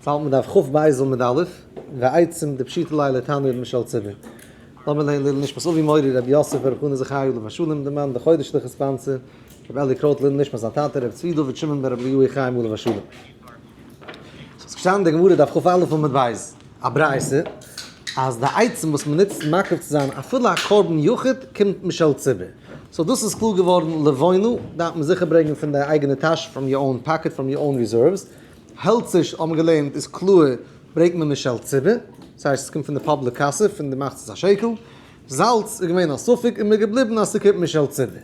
האלט מען דף כ"ב עמוד א', ועצים דפשיטא ליה לתנא משל ציבור. לאמיר לערנען לעילוי נשמת אבי מורי רבי יוסף ברוך חנא זכרי' עליו השלום די מאן דחודש לכ' ספאנסער, רבי אלי קרויט לעילוי נשמת זיין טאטע רבי צבי דוד שמעון בן רבי אליהו חיים עליו השלום. ס'איז געשטאנען אין די גמרא דף כ"א עמוד ב', א ברייתא, אז די עצים וואס מ'נוצט מקריב צו זיין אפילו א קרבן יחיד קומט משל ציבור. so דאס איז קלאר געווארן לבונה דארף מען זיכער ברענגען פון די אייגענע טאש, from your own pocket, from your own reserves. העלצער האבן געלערנט איז קלאר ברענגט מען משל ציבור, דאס הייסט עס קומט פון די public קאסע פון די מחצית השקל, זאלץ איז געווען א ספק און מ'איז געבליבן אז ס'קומט משל ציבור.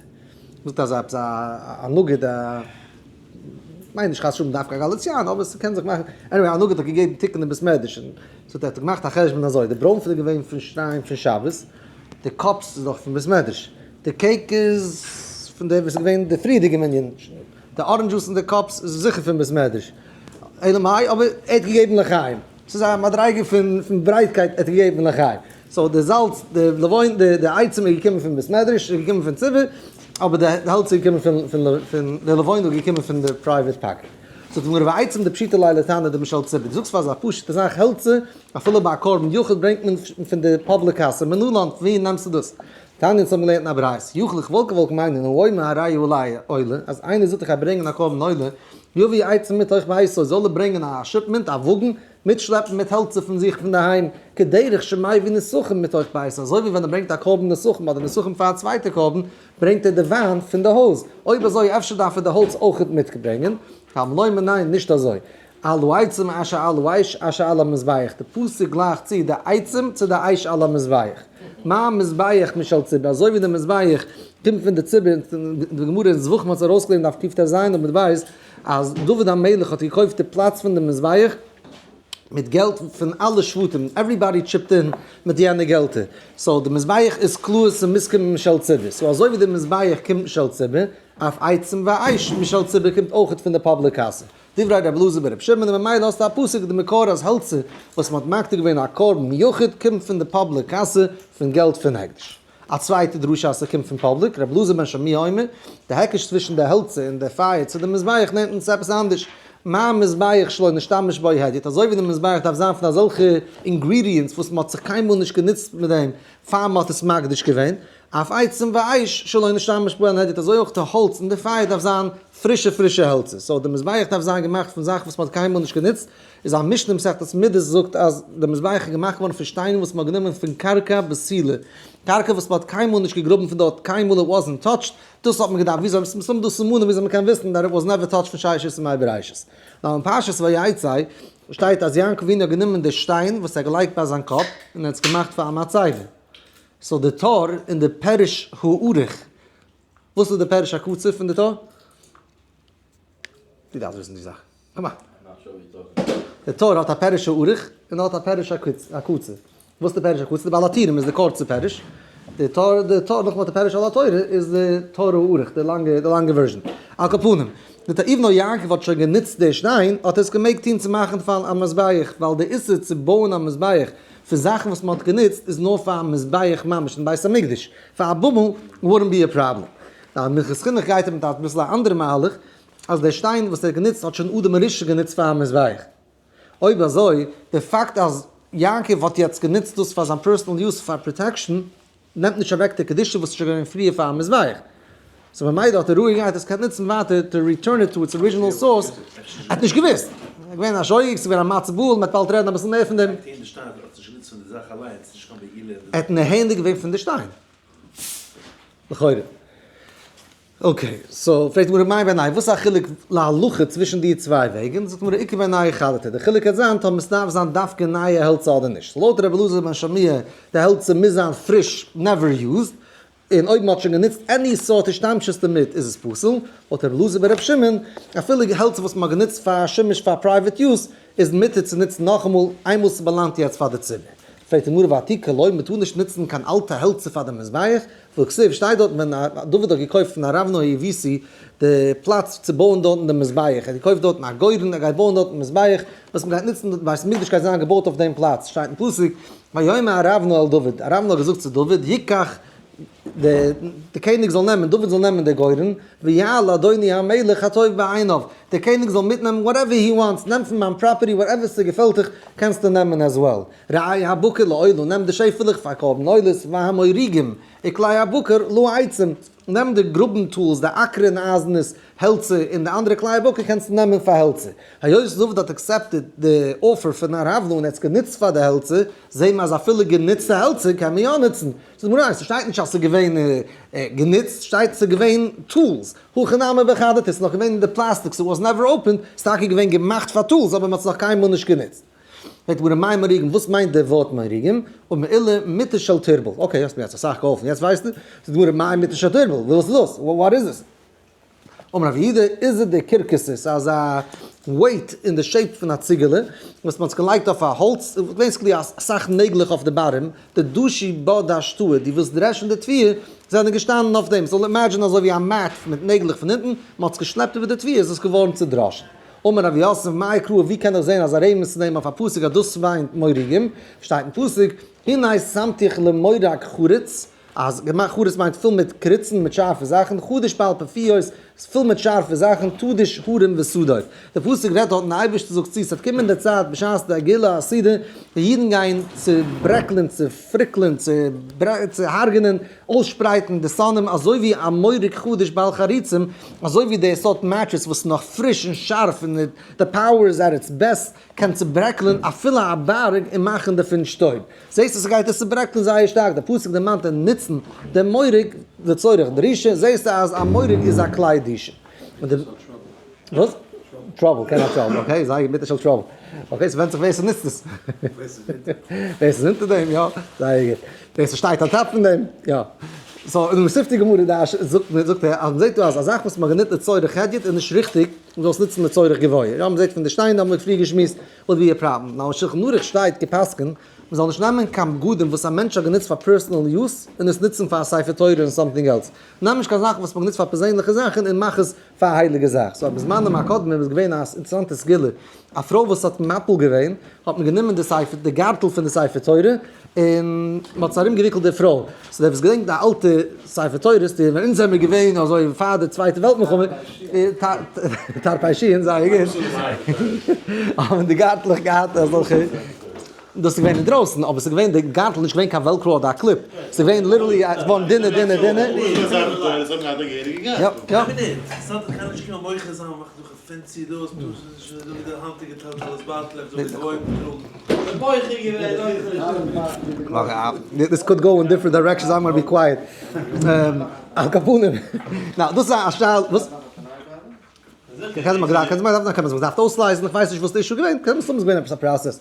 מ'זאגט אז עפעס א נגיד א, כ'מיין נישט חס ושלום דווקא א גאליציאנער אבער ס'קען זיך מאכן, anyway א נגיד האט געגעבן תיקון אין בית מדרש און ס'האט ער האט געמאכט א חשבון אזוי, די ברוינפן איז געווען פון שטיים פון שבת, די cups איז דאך פון בית מדרש, די cake איז פון די וואס איז געווען די פריערדיגע מנין. די orange juice אין די cups איז זיכער פון בית מדרש. אלא מאי, אבער ער האט געגעבן לחיים. ס'איז א מדריגה פון ברייטקייט, ער האט געגעבן לחיים. so די זאלץ, די לבונה, די עצים איז געקומען פון בית מדרש, איז געקומען פון ציבור, אבער די האלץ איז געקומען פון, פון, די לבונה איז געקומען פון די private pocket. זאגט די גמרא ועצים דפשיטא ליה לתנא דמשל ציבור. דו זאגסט פאר אזא פשוט'ע זאך העלצער, אפילו ביי א קרבן יחיד ברענגט מען פון די public קאסע, מנלן, פון ווי נעמסטו דאס? תניא אונז האבן געלערנט אין א ברייתא, יכול איך וואלט געוואלט מיינען האומר הרי עלי עולה, אז איינער זאגט איך גיי ברענגען א קרבן עולה, יביא עצים מתוך ביתו, זאל ער ברענגען א shipment, א וואגן, מיטשלעפן מיט העלצער פון זיך פון דערהיים, כדרך שמביא נסכים מתוך ביתו, אזוי ווי ווען ער ברענגט א קרבן נסכים אדער נסכים פאר א צווייטע קרבן, ברענגט ער די וויין פון די הויז, אויב אזוי אפשר דארף ער די האלץ אויכעט מיטברענגען, תלמוד לומר ניין נישט אזוי, על העצים אשר על האש אשר על המזבח, די פסוק גלייכט צו די עצים צו די אש על המזבח, מה מזבח משל ציבור, אזוי ווי די מזבח קומט פון די ציבור, די גמרא אין זבחים האט עס ארויסגעלערנט דף קטז עמוד ב', אז דוד המלך האט געקויפט די פלאץ פון די מזבח מיט געלט פון אלע שבטים, everybody chipped in מיט יענע געלטער, so די מזבח איז קלאר ס'מוז קומען משל ציבור, so אזוי ווי די מזבח קומט משל ציבור, אף עצים ואש משל ציבור קומט אויכעט פון די public קאסע. דברי רבי אלעזר ברבי שמעון און ממילא האסטו א פסוק די מקור אז העלצער וואס מ'האט מקטיר געווען א קרבן יחיד קומט פון די public קאסע פון געלט פון הקדש. א צווייטע דרשה אז ס'קומט פון public, רבי אלעזר בן שמוע אומר, די היקש צווישן די העלצער און די פייער צו די מזבח נעמט אונז צו עפעס אנדערש, מה מזבח שלא נשתמש בו הדיוט, אזוי ווי די מזבח דארף זיין פון אזעלכע ingredients וואס מ'האט זיך קיינמאל נישט גענוצט מיט דעם פאר מ'האט עס מקדיש געווען, אף עצים ואש שלא נשתמש בהן הדיוט אזוי אויך די האלץ און די פייער דארף זיין פרישע פרישע העלצער so די מזבח דארף זיין געמאכט פון זאכן וואס מען האט קיינמאל נישט גענוצט איז א משנה מסכת מידות זאגט אז די מזבח איז געמאכט געווארן פון שטיינער וואס מען האט גענומען פון קרקע בתולה קרקע וואס מען האט קיינמאל נישט געגראבן פון דארט קיינמאל it wasn't touched דאס האט מען געדארפט וויאזוי מסתמא דא סימנים וויאזוי מען קען וויסן that it was never touched פון ששת ימי בראשית נאר אין פרשת ויצא שטייט אז יעקב אבינו האט גענומען די שטיין וואס ער האט געלייגט ביי זיין קאפ און ער האט עס געמאכט פאר א מצבה. so די טור און די פירוש הארוך, וואס איז די פירוש הקצר פון די טור? דו דארפסט וויסן די זאך, come on. די טור האט א פירוש הארוך און האט א פירוש הקצר. וואס איז די פירוש הקצר? די בעל הטורים איז די קורצע פירוש. די טור, די טור נאכדעם האט די פירוש על התורה איז די טור הארוך, די לאנגע, די לאנגע version. על כל פנים, די טור even though יעקב האט שוין גענוצט די שטיין, האט ער עס געמעגט טון צו מאכן פאר א מזבח, ווייל די איסור צו בויען א מזבח פון זאכן וואס מען האט גענוצט איז נאר פאר א מזבח ממש אין בית המקדש, פאר א במה wouldn't be a problem. די מנחת חינוך גייט מיט אביסל א אנדערע מהלך, אז דער שטיין וואס ער האט גענוצט האט שוין אדם הראשון גענוצט פאר א מזבח. אויב אזוי, די פאקט אז יעקב האט יעצט גענוצט דאס פאר זיין personal use פאר protection, נעמט נישט אוועק די קדושה וואס איז שוין געווען פריער פאר א מזבח. so ממילא האט ער רואיג געהאט עס קען נוצן ווייטער to return it to its original source. ער האט נישט געוואוסט. ער איז געווען א שוגג, ס'איז געווען א מצה בהול, מ'וועט באלד רעדן אביסל מער פון דעם. ער האט נהנה געווען פון די שטיין. לכאורה. okay, so פרעגט די גמרא מאי בינייהו, וואס איז א חילוק להלכה צווישן די צוויי וועגן? זאגט די גמרא איכא בינייהו חדתא, די חילוק קען זיין טאמער ס'דארף זיין דווקא נייע העלצער אדער נישט. לויט רבי אלעזר בן שמוע, די העלצער מוז זיין פריש, never used, און אויב מ'האט שוין גענוצט any סארט השתמשות דערמיט איז עס פסול, לויט רבי אלעזר ברבי שמעון, אפילו העלצער וואס מ'האט גענוצט פאר שימוש פאר private use, איז מותר צו נוצן נאכאמאל איינמאל ס'באלאנגט יעצט פאר די ציבור. פרעגט די גמרא ועתיקא לא, מ'טאר נישט נוצן קיין אלטע העלצער פאר די מזבח, והכתיב שטייט דארט ווען דוד האט געקויפט פון ארוונה היבוסי די פלאץ צו בויען דארטן די מזבח, ער האט געקויפט דארטן א גורן, ער גייט בויען דארטן מזבח וואס מ'גייט נוצן, די בית המקדש גייט זיין געבויט אויף דעם פלאץ, שטייט אין פסוק, ויאמר ארוונה אל דוד, ארוונה האט געזאגט צו דוד, יקח, די קעניג זאל נעמען, דוד זאל נעמען די גורן, ויעל לאדוני המלך הטוב בעיניו. דער קעניג זאל מיטנעמען whatever he wants, נעם פון מיין property whatever ס'געפעלט דיך קענסטו נעמען as well. רעי הבקר לעולה, נעם די שעפעלעך פאר קרבן עולות, והמוריגים, וכלי הבקר לעצים, נעם די גראבן tools, די אקערן אייזנעס, העלצער, און די אנדערע כלי הבקר קענסטו נעמען פאר העלצער. היות דוד האט accepted די offer פון ארוונה און ער האט עס גענוצט פאר די העלצער, זעהן מיר אז אפילו גענוצטע העלצער קען מען יא נוצן. ס'איז מראה אז ס'שטייט נישט אז ס'איז געווען גענוצט, שטייט ס'איז געווען tools. הכא נמי בחדתי, ס'איז נאך געווען אין די פלאסטיק, so was never opened, ס'איז טאקע געווען געמאכט פאר tools אבער מ'האט עס נאך קיינמאל נישט גענוצט. פרעגט די גמרא מאי מוריגים, וואס מיינט די ווארט מוריגים? אמר עולא מטה של תרבל. okay, האסט מיר יעצט אסאך געהאלפן, יעצט ווייסטו? זאגט די גמרא מאי מטה של תרבל, וואס איז דאס? what is עס? אמר רב יהודה, איז דכרכסא, אזא weight אין די shape פון א ציגעלע, וואס מען האט עס געלייגט אויף א האלץ, basically אסאך נעגלעך אויף די bottom, דדשי בה דשתאי, די וואס דרעשן די תבואה, זענען געשטאנען אויף דעם, זאל imagine אזוי ווי א mat מיט נעגלעך פון אונטן, מען האט עס געשלעפט איבער די תבואה, איז עס געווארן צודראשן. אמר רב יוסף, מאי קרא, ווי קען איך זען אז א רמז צו דעם אויף א פסוק אז דאס מיינט מוריגים, שטייט אין פסוק, הנה שמתיך למורג חרוץ, אז געמאכט חרוץ מיינט פול מיט קריצן, מיט שארפע זאכן, חדש בעל פפיות, איז פול מיט שארפע זאכן, תדוש הרים ושדות. דער פסוק רעדט דארט און דער אייבערשטער זאגט צו, ס'וועט קומען די צייט בשעת די גאולה העתידה, די אידן גייען צוברעקלען, צופריקלען, צוהרג'נען, אויסשפרייטן די שונאים אזוי ווי א מורג חדש בעל חריצים, אזוי ווי די סארט matches וואס איז נאך פריש און שארף און די power איז at its best, קען צוברעקלען אפילו א בארג און מאכן דערפון שטויב. זעסט אז ס'גייט עס צוברעקלען זייער שטארק, דער פסוק דערמאנט אין נוצן דעם מורג לצורך דרישה, זעסטו אז א מורג איז א כלי דרישה. וואס? trouble, קען א trouble, okay, זייער גוט, מיטל של trouble. okay, ס'ווענדט זיך ווער ס'נוצט עס. ווער ס'איז אונטער דעם, יא, זייער גוט. ווער ס'שטייט on top פון דעם, יא. so אין די מתיבתא גמרא דא זאגט זאגט ער אז מ'זעט דא אז א זאך וואס מ'האט גענוצט לצורך הדיוט איז נישט ריכטיג מ'זאל עס נוצן לצורך גבוה. יא, מ'זעט פון די שטיינער האבן מיר פריער געשמועסט would be a problem. נאר אין שולחן ערוך שטייט גע'פסק'נט מ'זאל נישט נעמען קיין בגדים וואס א מענטש האט גענוצט פאר personal use און עס נוצן פאר א ספר תורה און something else. נעם נישט קיין זאכן וואס מ'האט גענוצט פאר פערזענליכע זאכן און מאך עס פאר א הייליגע זאך. so בזמנים הקודמים איז געווען א אינטערעסאנטע סגולה, א פרוי וואס האט מפיל געווען, האט מען גענומען די ספר, די גארטל פון די ספר תורה, און מען האט עס ארום געוויקלט די פרוי. so דער וואס געדענקט די אלטע ספר תורות, די ווען אונז זעמיר געווען אזוי פאר די צווייטע וועלט מלחמה, תרפ"ש, זייער גוט, האבן די גארטלעך געהאט אזעלכע. דאס איז געווען אינדרויסן, אבער ס'איז געווען די גארטל נישט געווען קיין Velcro אדער א clip, ס'איז געווען literally א, ס'איז געווארן דינער דינער דינער. יא יא. This could go in different directions, I'm gonna be quiet. על כל פנים, now דאס איז א שאלה, וואס? קען זיין מ'גראד, קען זיין מ'דארף, קען זיין מ'דארף אויסלייזן, איך ווייס נישט וואס די issue געווען, קען מסתמא געווען עפעס א process.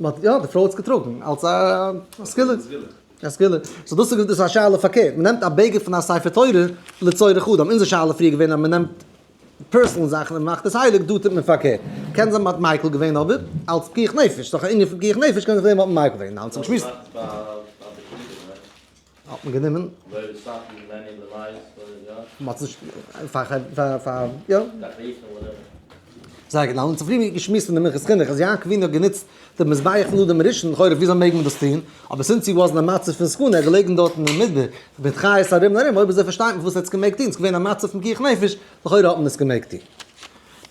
מ'האט יא, די פרוי האט עס געטראגן אלס א סגולה. א סגולה. so דאס איז א שאלה פארקערט, מ'נעמט א בגד פון א ספר תורה לצורך אדם, אונזער שאלה פריער געווען אז מ'נעמט personal זאכן און מ'מאכט עס הייליג, דא טוט מען פארקערט. קען זיין מ'האט מיקל געווען אבער אלס פיקוח נפש, ס'דאך א ענין פון פיקוח נפש, קען זיין פאר דעם האט מען מיקל געווען. אלס געשמועסט. האט מען גענומען. מ'האט נישט פאר פאר פאר יא. זייער גוט, אונז צופרידן געשמועסט פון די מנחת חינוך אז יעקב אבינו האט גענוצט די מזבח פון אדם הראשון, לכאורה וויאזוי מעג מען דאס טון, אבער since he was אין א מצב פון סכנה, ער איז געלעגן דארטן אין מדבר מיט חיות ארום און ארום, אויב אזוי פארשטייט מען פארוואס ער האט עס געמעגט טון, ס'איז געווען א מצב פון פיקוח נפש, לכאורה האט מען עס געמעגט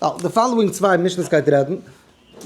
טון. די following צוויי משנה'ס גייט רעדן.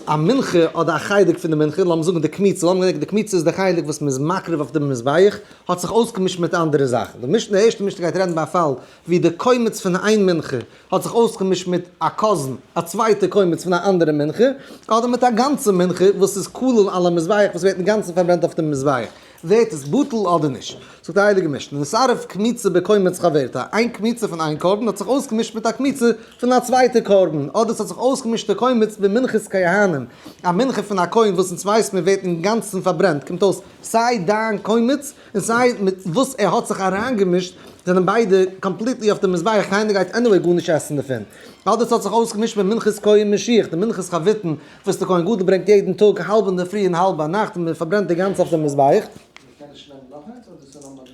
א מנחה אדער א חלק פון די מנחה, לאמיר זאגן די קמיצה, לאמיר געדענקען די קמיצה איז די חלק וואס מען איז מקריב אויף דעם מזבח, האט זיך אויסגעמישט מיט אנדערע זאכן. די משנה, די ערשטע משנה גייט רעדן ביי א פאל ווי די קומץ פון איין מנחה האט זיך אויסגעמישט מיט א cousin, א צווייטע קומץ פון א אנדערע מנחה, אדער מיט א גאנצע מנחה וואס איז כלול על המזבח וואס ווערט אינגאנצן פארברענט אויף דעם מזבח. ווערט עס בטל אדער נישט? זאגט די הייליגע משנה, נתערב קמיצה בקומץ חברתה, איין קמיצה פון איין קרבן האט זיך אויסגעמישט מיט א קמיצה פון א צווייטע קרבן, אדער ס'האט זיך אויסגעמישט די קומץ במנחת כהנים, א מנחה פון א כהן וואס אונז ווייסט מען ווערט אינגאנצן פארברענט, קומט אויס סיי דיין קומץ און סיי מיט וואס ער האט זיך אריינגעמישט זענען ביידע completely אויף די מזבח, קיינער גייט anyway גארנישט עסן דערפון. אדער ס'האט זיך אויסגעמישט במנחת כהן משיח, די מנחת חביתין וואס דער כהן גדול ברענגט יעדן טאג האלב אינדערפרי און האלב ביינאכט און מען פארברענט די גאנצע אויף דעם מזבח. מען קען נישט נעמען נאך איינס אדער ס'איז נאר מדא?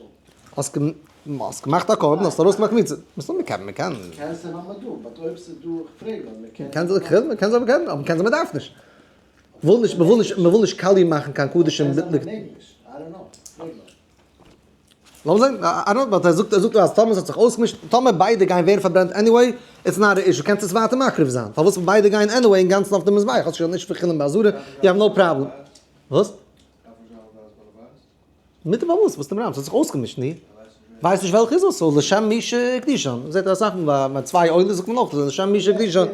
האסט געמאכט א קרבן האסט ארויס געמאכט קמיצה, מסתמא מען קען מען קען. קען ס'איז נאר מדא, but אויב ס'איז דא איך פרעג נאר מען קען. קען זיין מען קען זיין מען קען אבער קען זיין מען דארף נישט. מ'וויל נישט מ'וויל נישט מ'וויל נישט קאליע מאכן קיין קדשים. קען זיין מען מעג נישט, I don't know, פרעג נאר. לאמיר זען, I don't know, but ער זאגט, ער זאגט אז טאמער ס'האט זיך אויסגעמישט, טאמער ביידע גייען ווערן פארברענט anyway, it's not a issue, קענסט עס ווייטער מקריב זיין. פארוואס ביידע גייען anyway אינגאנצן אויף די מזבח, האסט שוין נישט פון חולין בעזרה, you have no problem. וואס? מיט די באוואוסט וואס די מרמז האט זיך אויסגעמישט, ני? ווייסט נישט וועלכע איז עס, so לשם מי שהקדישן. זעט אסאך מאל ביי צוויי עולות זאגט מען אויך לשם מי שהקדישן.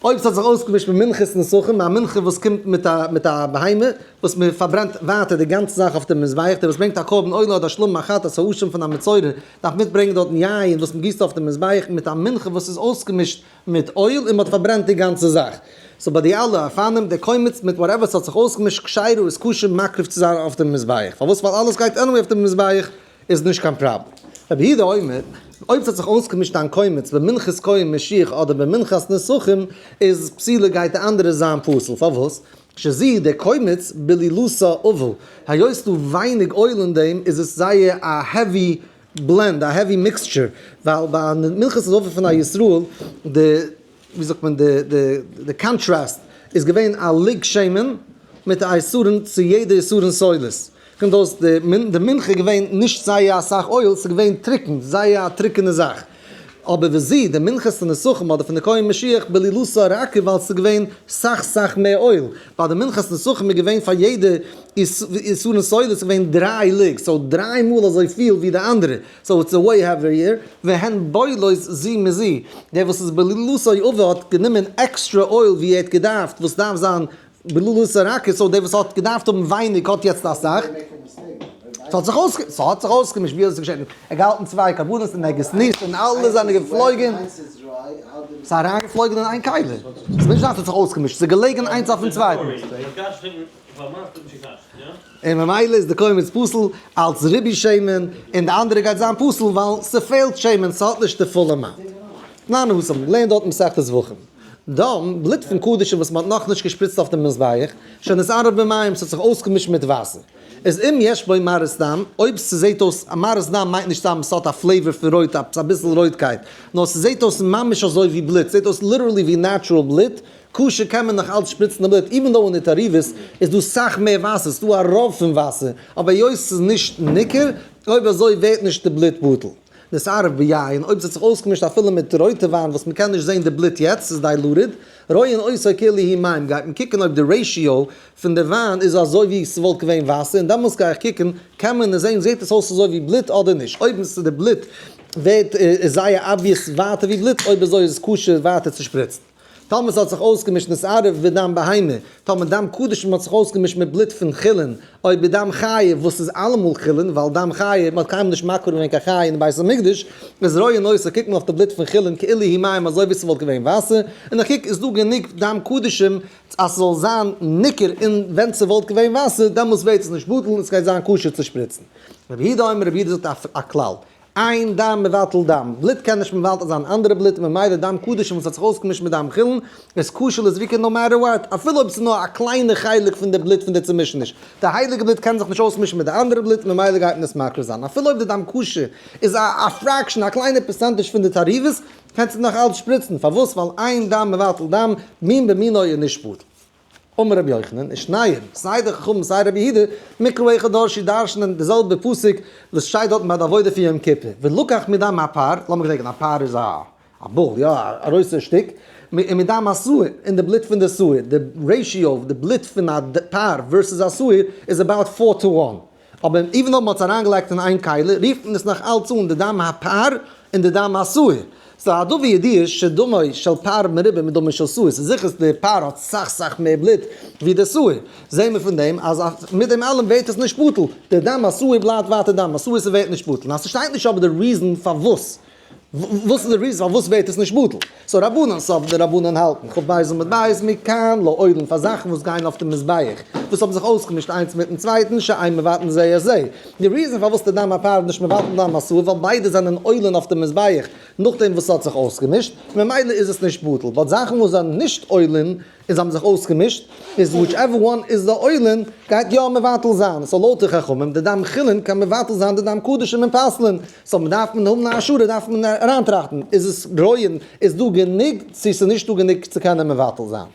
אויב ס'האט זיך אויסגעמישט מיט מנחת נסכים, א מנחה וואס קומט מיט א מיט א בהמה, וואס מען פארברענט ווייטער די גאנצע זאך אויף די מזבח, דער וואס ברענגט א קרבן עולה אדער שלמים א חטאת האשם פון א מצורע, דארף מיטברענגען דארטן יין וואס מען גיסט אויף די מזבח מיט א מנחה וואס איז אויסגעמישט מיט oil און מ'האט פארברענט די גאנצע זאך. so ביי די אלע אופנים, די קומץ מיט whatever ס'האט זיך אויסגעמישט כשרה איז כשר מקריב צו זיין אויף דעם מזבח. פארוואס? ווייל אלעס גייט anyway אויף דעם מזבח איז נישט קיין פראבלעם. רבי יהודה אומר, אויב ס'האט זיך אויסגעמישט דיין קומץ במנחת כהן משיח אדער במנחת נסכים איז פסולה גייט די אנדערע זיין פסול. פארוואס? שזו די קומץ בלילתו עבה. היות ס'דא ווייניג oil אין דעם איז עס זייער א heavy blend, א heavy mixture, ווייל ביי מנחת עזבה פון א ישראל, די, ווי זאגט מען, די, די, די contrast איז געווען א לוג שמן מיט א עשרון צו יעדע עשרון סולת. קומט אויס די די מנחה איז געווען נישט זייער אסאך oil, ס'איז געווען טרוקן, זייער א טרוקענע זאך. אבער וזו, די מנחת הנסכים אדער פון די כהן משיח בלילתו רכה ווייל ס'איז געווען סאך סאך מער oil. ביי די מנחת נסכים איז געווען פאר יעדע עשרון סולת איז געווען דריי לוג, so דריי מאל אזויפיל ווי די אנדערע, so it's way heavier, והן בולעות זו מזו, דער וואס איז בלילתו עבה האט גענומען extra oil ווי ער האט געדארפט וואס דארף זיין בלילתו רכה, so דער וואס האט געדארפט האבן ווייניג האט יעצט אסאך. ס'האט זיך אויס ס'האט זיך אויסגעמישט ווי אזוי ס'געשעט, ער האט געהאלטן צוויי קרבנות און ער האט גע sneeze ט און אלע זענען געפלויגן, ס'איז אריינגעפלויגן אין איין כלי, ס'איז נישט אז ס'האט זיך אויסגעמישט, ס'איז געלעגן איינס אויפן צווייטן. און ממילא איז די קומץ פסול אלס ריבוי שמן, און די אנדערע גייט זיין פסול ווייל ס'פעלט שמן, ס'האט נישט די פולע amount. ניין וואס האבן געלערנט דארט מסכת זבחים. דם, בלוט פון קדשים וואס מ'האט נאכנישט געשפריצט אויף דעם מזבח, שנתערב במים, ס'האט זיך אויסגעמישט מיט וואסער. איז אם יש בו מראית דם, אויב ס'זעהט אויס, א מראית דם מיינט נישט סתם ס'האט א flavor פון רויט, אביסל רויטקייט, נאר ס'זעהט אויס ממש אזוי ווי בלוט, ס'זעהט אויס literally ווי natural בלוט, כשר קען מען נאך אלץ שפריצן די בלוט, even though אין די תערובות איז דא סאך מער וואסער, ס'דא א רוב פון וואסער, אבער היות ס'איז נישט ניכר, אויב אזוי ווערט נישט די בלוט בטל. נתערב ביין, אויב ס'האט זיך אויסגעמישט אפילו מיט רויטע וויין וואס מ'קען נישט זען די בלוט יעצט, ס'איז diluted, רואין אותו כאילו הוא מים, גייט מען קוקן אויב די ratio פון די וויין איז אזוי ווי ס'וואלט געווען וואסער, און דעמאלטס גיי איך קוקן, קען מען עס זען, זעט עס אויס אזוי ווי בלוט אדער נישט, אויב איז די בלוט ווערט איז זייער obvious ווייטער ווי בלוט, אויב אזוי איז עס כשר ווייטער צו שפריצן. טאמער ס'האט זיך אויסגעמישט נתערב בדם בהמה, טאמער דם קדשים האט זיך אויסגעמישט מיט בלוט פון חולין, או בדם חיה וואס איז אלעמאל חולין, ווייל דם חיה, מ'האט קיינמאל נישט מקריב געווען קיין חיה אין בית המקדש, איז רואין אותו קוקט מען אויף די בלוט פון חולין כאילו הוא מים אזוי ווי ס'וואלט געווען וואסער, און איך קוק איז דא גענוג דם קדשים אז ס'זאל זיין ניכר און ווען ס'וואלט געווען וואסער דעמאלס ווערט עס נישט בטל און ס'גייט זיין כשר צו שפריצן. רבי יהודה אומר רבי יהודה זאגט א כלל, אין דם מבטל דם, בלוט קען נישט מבטל זיין אנדערע בלוט, ממילא דם קדשים וואס האט זיך אויסגעמישט מיט דם חולין איז כשר לזריקה no matter what, אפילו אויב ס'איז נאר א קליינע חלק פון די בלוט פון די צומישעניש, די הייליגע בלוט קען זיך נישט אויסמישן מיט די אנדערע בלוט ממילא גייט מען עס מקריב זיין, אפילו אויב די דם כשר איז א fraction, א קליינע percentage פון די תערובות, קענסטו נאך אלץ שפריצן, פארוואס? ווייל אין דם מבטל דם, מין במינו איז נישט בטל. אמר רבי יוחנן, ושניהם, סיי די חכמים סיי רבי יהודה, מקרא אחד דרשו דרש'נען די זעלבע פסוק וואס שטייט דארטן ביי די עבודה פון יום כיפור, ולקח מדם הפר, לאמיר געדענקען א פר איז א א bull, יא, א גרויסע שטיק, ומדם השעיר, און די בלוט פון די שעיר, די ratio, די בלוט פון א פר versus א שעיר איז about four to one. אבער even אויב מ'האט עס אריינגעלייגט אין איין כלי, רופט מען עס נאך אלץ אן די דם הפר און די דם השעיר. ס'איז א דבר ידוע שדמו של פר מרובה מדמו של שעיר, ס'איז זיכער אז די פר האט סאך סאך מער בלוט ווי די שעיר. זעהן מיר פון דעם אז מיט דעם אלעם ווערט עס נישט בטל, די דם השעיר בלייבט ווייטער דם השעיר, ס'ווערט נישט בטל. נאר ס'שטייט נישט אבער די reason פארוואס. וואס איז די reason פארוואס ווערט עס נישט בטל? so רבנן סברי די רבנן האלטן כ"ב עמוד ב' מכאן לעולין פאר זאכן וואס גייען אויף די מזבח וואס האבן זיך אויסגעמישט איינס מיטן צווייטן שאין מבטלין זה את זה. די reason פארוואס די דם הפר איז נישט מבטל דם השעיר ווייל ביידע זענען עולין אויף די מזבח נאכדעם וואס ס'האט זיך אויסגעמישט ממילא איז עס נישט בטל but זאכן וואס זענען נישט עולין און זיי האבן זיך אויסגעמישט, איז whichever one איז די עולין, גייט יא מבטל זיין, so לויט די חכמים, די דם חולין קען מבטל זיין די דם קדשים און פסל'ן, so מ'דארף מען האבן א השערה דארף מען אריינטראכטן, איז עס רויען, איז דא גענוג, צו ס'איז נישט דא גענוג צו קענען מבטל זיין.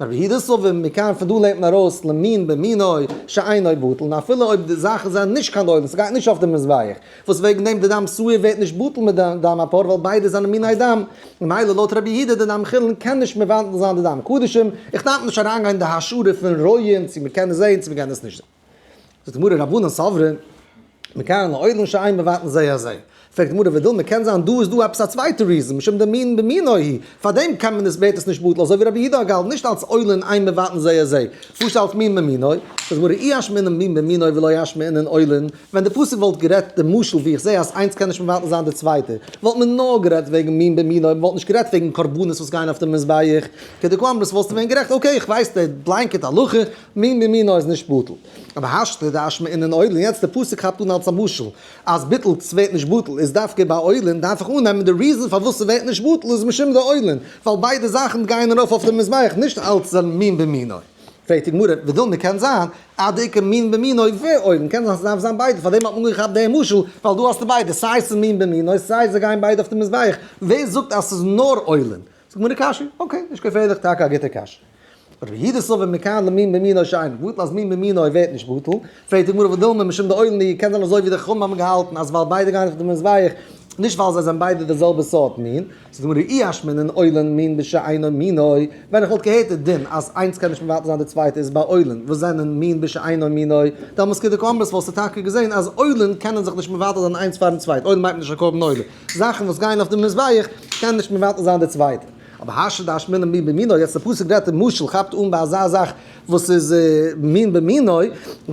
רבי יהודה סבר מכאן פון דא לערנט מען ארויס למין במינו שאינו בטל, און אפילו אויב די זאכן זענען נישט קיין עולין, ס'גייט נישט אויף די מזבח, וואס וועגן דעם די דם שעיר ווערט נישט בטל מיט די דם הפר ווייל ביידע זענען מיני דם, ממילא לויט רבי יהודה די דם חולין קען נישט מבטל זיין די דם קדשים, איך דארף נישט אריינגיין אין די השערה פון רואים צו מ'קען עס זעהן צו מ'קען עס נישט זעהן. זאגט די גמרא רבנן סברי מכאן לעולין שאין מבטלין זה את זה. פרעגט די גמרא ודילמא קען זיין דא איז דא עפעס א צווייטע reason משום דמין במינו הוא, פארדעם קען מען עס ווערט עס נישט בטל אזוי ווי רבי יהודה האט געהאלטן נישט אלס עולין אין מבטלין זה את זה, פשוט אלס מין במינו. זאגט די גמרא אי אשמעינן מין במינו ולא אשמעינן עולין, ווען די פסוק וואלט גערעדט די משל ווי איך זע אז איינס קען נישט מבטל זיין די צווייטע, וואלט מען נאר גערעדט וועגן מין במינו, מען וואלט נישט גערעדט וועגן קרבנות וואס גייען אויף די מזבח, כדקאמרת וואלסטו ווען גערעכט okay איך ווייס די blanket הלכה, מין במינו איז נישט בטל. אבער השתא דאשמעינן עולין, יעצט די פסוק כאפט אן אלס א משל אז ביטול ס'ווערט נישט בטל איז דווקא ביי עולין, דארף איך אננעמען די reason פארוואס ס'ווערט נישט בטל איז משום די עולין, ווייל ביידע זאכן גייען ארויף אויף די מזבח נישט אלס מין במינו. פרעגט די גמרא, ודילמא קען זיין עד דאיכא מין במינו ועולין, קען זיין ס'דארף זיין ביידע, פארדעם האט מען אנגעכאפט די משל, ווייל דא האסטו ביידע, סיי ס'איז מין במינו סיי זיי גייען ביידע אויף די מזבח, ווער זאגט אז ס'איז נאר עולין? זאגט די גמרא קשיא, okay, נישט געפערליך, טאקע א גוטע קשיא. רבי יהודה סבר מכאן למין במינו שאינו בטל אז מין במינו ווערט נישט בטל, פרעגט די גמרא ודילמא משום דעולין הוא, קען זיין אזוי ווי די חכמים האבן געהאלטן אז ווייל ביידע גייען אויף די מזבח, נישט ווייל זיי זענען ביידע די זעלבע סארט מין, זאגט די גמרא אי אשמעינן עולין מין בשאינו מינו, ווען איך וואלט געהערט די דין אז איינס קען נישט מבטל זיין די צווייטע איז ביי עולין וואס זענען מין בשאינו מינו, דאמאלס כדקאמרת וואלסטו טאקע געזען אז עולין קענען זיך נישט מבטל זיין איינס פארן צווייטן, עולין מיינט נישט א קרבן עולה, זאכן וואס גייען אויף די מזבח קענען נישט מבטל זיין די צווייטע. אבער השתא דאשמעינן מין במינו, יעצט די פסוק רעדט אין משל כאפט אן ביי אזא זאך וואס איז מין במינו,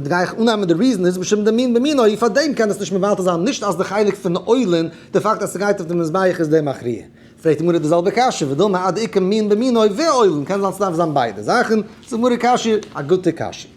גיי איך אננעמען די reason איז משום דמין במינו, פאר דעם קען עס נישט מבטל זיין, נישט אז די חלק פון עולין, די פאקט אז ס'גייט אויף די מזבח איז די מכריע. פרעגט די גמרא די זעלבע קשיא, ודילמא עד דאיכא מין במינו ועולין, קען זיין ס'דארף זיין ביידע זאכן, זאגט די גמרא קשיא, א גוטע קשיא.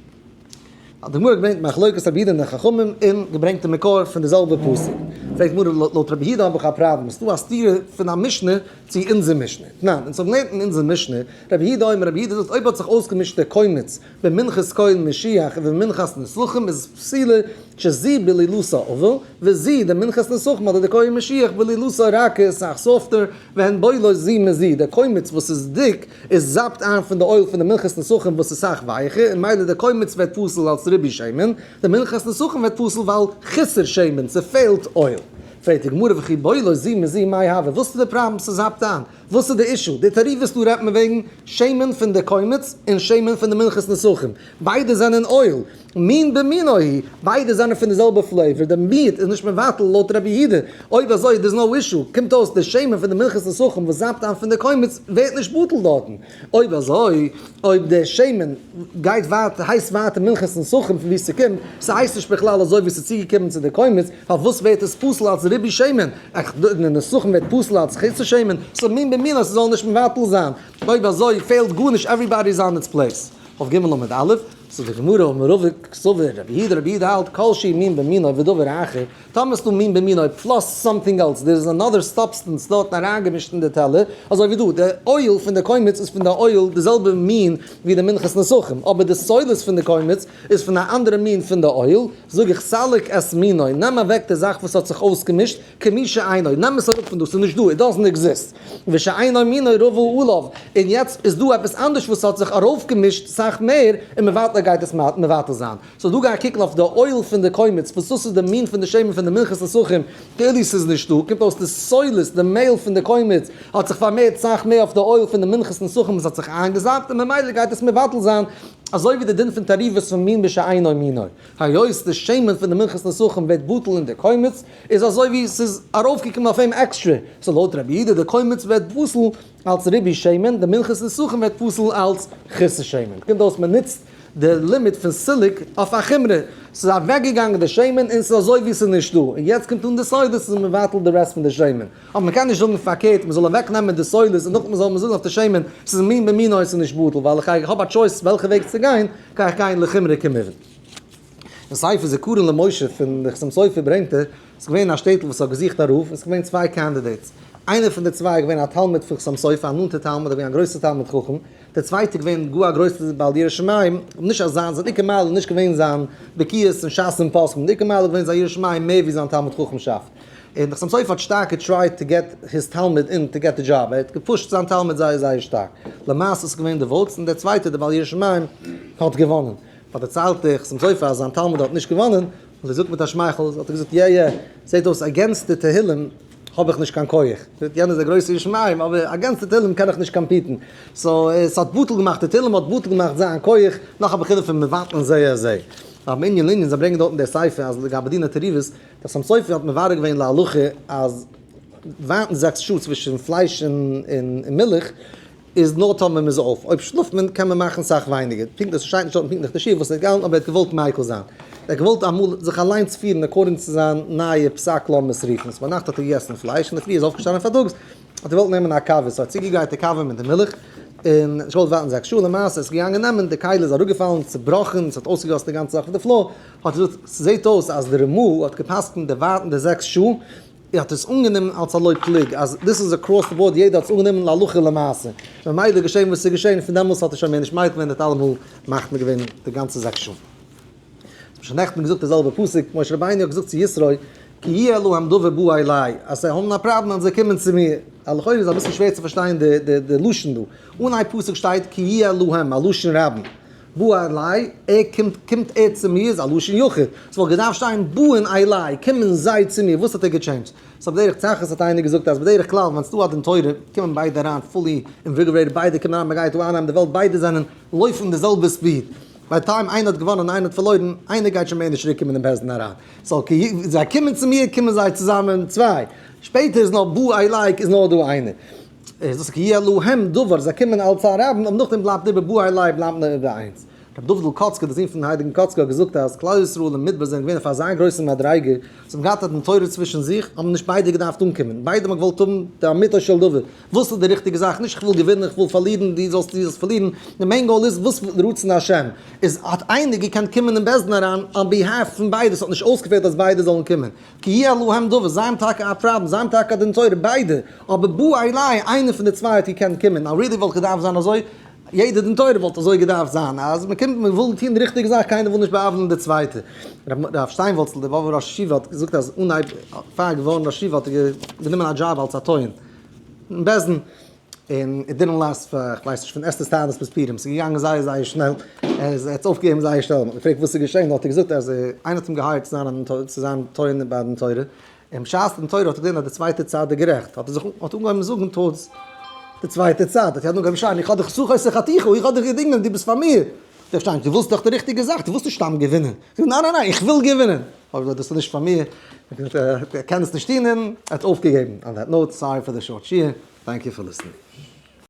האט די גמרא געברענגט מחלוקת רבי יהודה און די חכמים און געברענגט די מקור פון די זעלבע פסוק. פרעגט די גמרא לויט רבי יהודה האב איך א פראבלעם, ס'דא א סתירה פון א משנה צו אונזער משנה. תנן, אונז האבן געלערנט אין אונזער משנה, רבי יהודה אומר, רבי יהודה זאגט אויב האט זיך אויסגעמישט דער קומץ במנחת כהן משיח ובמנחת נסכים איז פסולה שזו בלילתה עבה וזו די מנחת נסכים אדער די כהן משיח בלילתה רכה סאך softer והן בולעות זו מזו די קומץ וואס איז דיק עס זאפט איין פון די oil פון די מנחת נסכים וואס איז סאך ווייכער און מילא די קומץ ווערט פסול אלס ריבוי שמן, די מנחת נסכים ווערט פסול ווייל חוסר שמן, ס'פעלט oil. פרעגט די גמרא וכי בולעות זו מזו מאי הוי, וואס איז די פראבלעם ס'זאפט איין? וואס איז די issue? די תערובות דא רעדט מען וועגן שמן פון די קומץ און שמן פון די מנחת נסכים, ביידע זענען oil, מין במינו הוא, ביידע זענען פון די זעלבע flavor, די מיעוט איז נישט מבטל לויט רבי יהודה, אויב אזוי there's no issue, קומט אויס די שמן פון די מנחת נסכים וואס זאפט איין פון די קומץ ווערט נישט בטל דארטן, אויב אזוי אויב די שמן גייט ווייטער הייסט ווייטער מנחת נסכים פון ווי ס'קומט, ס'הייסט נישט בכלל אזוי ווי ס'איז צוגעקומען צו די קומץ, פארוואס ווערט עס פסול אלס ריבוי שמן, די נסכים ווערט פסול אלס חוסר שמן, ס'איז מין במינו ס'זאל נישט מבטל זיין, אויב אזוי פעלט גארנישט everybody is on its place. אויף ג' עמוד א', זאגט די גמרא אמר רבא קסבר רבי יהודה רבי יהודה האלט כל שהוא מין במינו ודבר אחר, טאמער ס'דא מין במינו plus something else, there is another substance דארטן אריינגעמישט אין די טעלער, אזוי ווי דא, די oil פון די קומץ איז פון די oil די זעלבע מין ווי די מנחת נסכים, אבער די סולת פון די קומץ איז פון א אנדערע מין פון די oil, זאג איך סלק את מינו, נעם אוועק די זאך וואס האט זיך אויסגעמישט, כמי שאינו, נעם עס אראפ פון דא, ס'איז נישט דא, it doesn't exist, ושאינו מינו רבה עליו, און יעצט איז דא עפעס אנדערש וואס האט זיך ארויפגעמישט סאך מער, און מבטל גייט עס מבטל זיין. so דא גיי איך קוקן אויף די oil פון די קומץ, וואס דאס איז די מין פון די שמן פון די מנחת נסכים, כאילו ס'איז נישט דא, קומט אויס די סולת, די מעהל פון די קומץ, האט זיך פארמערט סאך מער אויף די oil פון די מנחת נסכים וואס האט זיך איינגעזאפט, און ממילא גייט עס מבטל זיין, אזוי ווי די דין פון תערובות פון מין בשאינו מינו. היות די שמן פון די מנחת נסכים ווערט בטל אין די קומץ, איז אזוי ווי ס'איז ארויפגעקומען אויף אים עקסטרע, so לויט רבי יהודה די קומץ ווערט פסול אלס ריבוי שמן, די מנחת נסכים ווערט פסול אלס חוסר שמן. קומט אויס מען נוצט די לימוד פון סילוק אויף א חומרא, ס'איז אוועקגעגאנגען די שמן און ס'איז אזוי ווי ס'איז נישטא, און יעצט קומט אן די סולת און מבטל די רעסט פון די שמן. אבער מ'קען נישט זאגן פארקערט, מ'זאל אוועקנעמען די סולת און נאכדעם זאל מען זאגן אויף די שמן ס'איז מין במינו און ס'איז נישט בטל, ווייל איך האב א choice וועלכע וועג צו גיין, גיי איך גיין לחומרא כמובן. אין ספר זכרון למשה פון די חתם סופר ברענגט ער, ס'איז געווען א שטעטל וואס האט געזוכט א רב, און ס'איז געווען צוויי candidates, איינער פון די צוויי איז געווען א תלמיד פון חתם סופר, א נאנטער תלמיד, געווען א גרויסער תלמיד חכם, דער צווייטער איז געווען גאר א גרויסער בעל ירא שמים, נישט אז זיין זיין עיקר מעלה איז נישט געווען זיין בקיאות אין שס און פוסקים, די עיקר מעלה איז געווען זיין ירא שמים מער ווי זיין תלמיד חכם'שאפט. און די חתם סופר האט שטארק גע try ט to get his תלמיד in to get the job, ער האט גע push ט זיין תלמיד זייער זייער שטארק, למעשה איז געווען די votes און דער צווייטער דער בעל ירא שמים האט געוואנען, פארדערציילט דער חתם סופר אז זיין תלמיד האט נישט געוואנען, האט ער געזאגט מיט א שמייכל, האט ער געזאגט יע יע, זעט אויס against די תהילים האב איך נישט קיין כח, יענער איז א גרויסער ירא שמים אבער against די תהילים קען איך נישט compete ן, so עס האט בטל געמאכט די תהילים האט בטל געמאכט זיין כח, נאך א בחינה פון מבטלין זה את זה. מענין לענין זיי ברענגען דארט אין דער ספר אז לגבי דיני תערובות, דער חתם סופר האט מברר געווען להלכה אז ווארטן 6 שעה צווישן פלייש און מילך איז נאר טאמער מ'איז אויף, אויב שלאפט מען קען מען מאכן סאך ווייניגער, פונקט עס שטייט נישט דארטן פונקטליך די שיעור וואס ער האט געהאלטן אבער ער האט געוואלט מיקל זיין, ער האט געוואלט אמאל זיך אליינס פירן according צו זיין נייע פסק לאמיר עס רופן, so ביינאכט האט ער געגעסן פלייש און אינדערפרי איז אויפגעשטאנען פארטאגס האט ער געוואלט נעמען א קאווע, so ער האט צוגעגרייט די קאווע מיט די מילך, און נישט געוואלט ווארטן 6 שעה, למעשה איז געגאנגען נעמען, די כלי איז אראפגעפאלן, צובראכן, עס האט אויסגעגאסן די גאנצע זאך אויף די floor, האט ער געזאגט, ס'זעט אויס אז די רמ"א האט גע'פסק'נט די ווארטן די 6 שעה, ער האט עס אנגענומען אלס א לא פלוג, אז דאס איז across the board, יעדער האט עס אנגענומען להלכה למעשה, ממילא געשען וואס איז געשען, פון דעמאלטס האט ער שוין מער נישט מיקל געווען, ער האט אלעמאל מחמיר געווען די גאנצע 6 שעה. שוין נעכטן געזאגט די זעלבע פסוק, משה רבינו האט געזאגט צו יתרו, כי יהיה להם דבר בא אלי, אז זיי האבן א פראבלעם אז זיי קומען צו מיר, א לכאורה איז אביסל שווער צו פארשטיין די לשון דא, אנהייב פסוק שטייט כי יהיה להם, א לשון רבים, בא אלי, ער קומט, קומט ער צו מיר איז א לשון יחיד, ס'וואלט געדארפט שטיין באין אלי, קומען זיי צו מיר, וואס האט ער גע change ט? so בדרך צחות האט איינער געזאגט אז בדרך כלל ווען ס'דא א דין תורה קומען ביידע אריין fully invigorated, ביידע קומען אריין מ'גייט דא אייננעמען די וועלט, ביידע זענען לויפן די זעלבע speed, by time איינער האט געוואנען און איינער האט פארלוירן, איינער גייט שוין מער נישט צוריק קומען אין בית דין אריין. so זיי קומען צו מיר קומען זיי צוזאמען צוויי, שפעטער איז נאר בא אלי איז נאר דא איינער. איז דאס כי יהיה להם דבר, זיי קומען אלץ א רבים, אבער נאכדעם בלייבט איבער בא אלי בלייבט נאר איבער איינס. רבי דוד'ל קאצקער דער זון פון הייליגן קאצקער האט געזאגט אז כלל ישראל אין מדבר זענען געווען אויף אזא גרויסע מדריגה, זיי האבן געהאט א דין תורה צווישן זיך, האבן נישט ביידע געדארפט אנקומען, ביידע האבן געוואלט האבן די אמיתו של דבר, וואס איז די ריכטיגע זאך, נישט איך וויל געווינען איך וויל פארלירן, דו זאלסט דו זאלסט פארלירן, די main goal איז וואס רצון השם איז, האט איינער געקענט קומען אין בית דין אריין on behalf פון ביידע, ס'האט נישט אויסגעפעלט אז ביידע זאלן קומען, כי יהיה להם דבר, זיי האבן טאקע א פראבלעם, זיי האבן טאקע א דין תורה, ביידע, אבער בא אלי, איינער פון די צוויי האט געקענט קומען, now really וואלט געדארפט זיין אזוי, יעדע דין תורה וואלט אזוי געדארפט זיין, אז מען קומט מען וויל טון די ריכטיגע זאך קיינער וויל נישט בא'עוול'ן די צווייטע. רב שטיינווארצל דער באבובער ראש ישיבה האט געזאגט אז אנהייב פאר ער געווארן ראש ישיבה האט ער גענומען א דזשאב אלס א טוען אין בית דין, און it didn't last פאר כ'ווייס נישט פון אסתר'ס תענית ביז פורים, ס'איז געגאנגען זייער זייער שנעל, ער האט עס אויפגעגעבן זייער שנעל, מ'האט געפרעגט וואס איז געשען האט ער געזאגט אז איינער האט אים גע hire ט צו זיין טוען ביי דין תורה, און בשעת דין תורה האט ער געזען אז די צווייטע צד איז גערעכט, האט ער זיך האט אנגעהויבן זאגן towards די צווייטע צד, האט ער אנגעהויבן שרייען איך האב דיך סוך עושה חתיכה, איך האב דיך געדינגען, דו ביסט פאר מיר, דער שטיין, דו ווילסט דאך די ריכטיגע זאך, דו ווילסט נישט סתם געווינען, זאגט ניין ניין ניין איך וויל געווינען, אבער דאס איז נישט פאר מיר, ער קען עס נישט טון און ער האט אויפגעגעבן, on that note, sorry for the short שיעור, thank you for listening.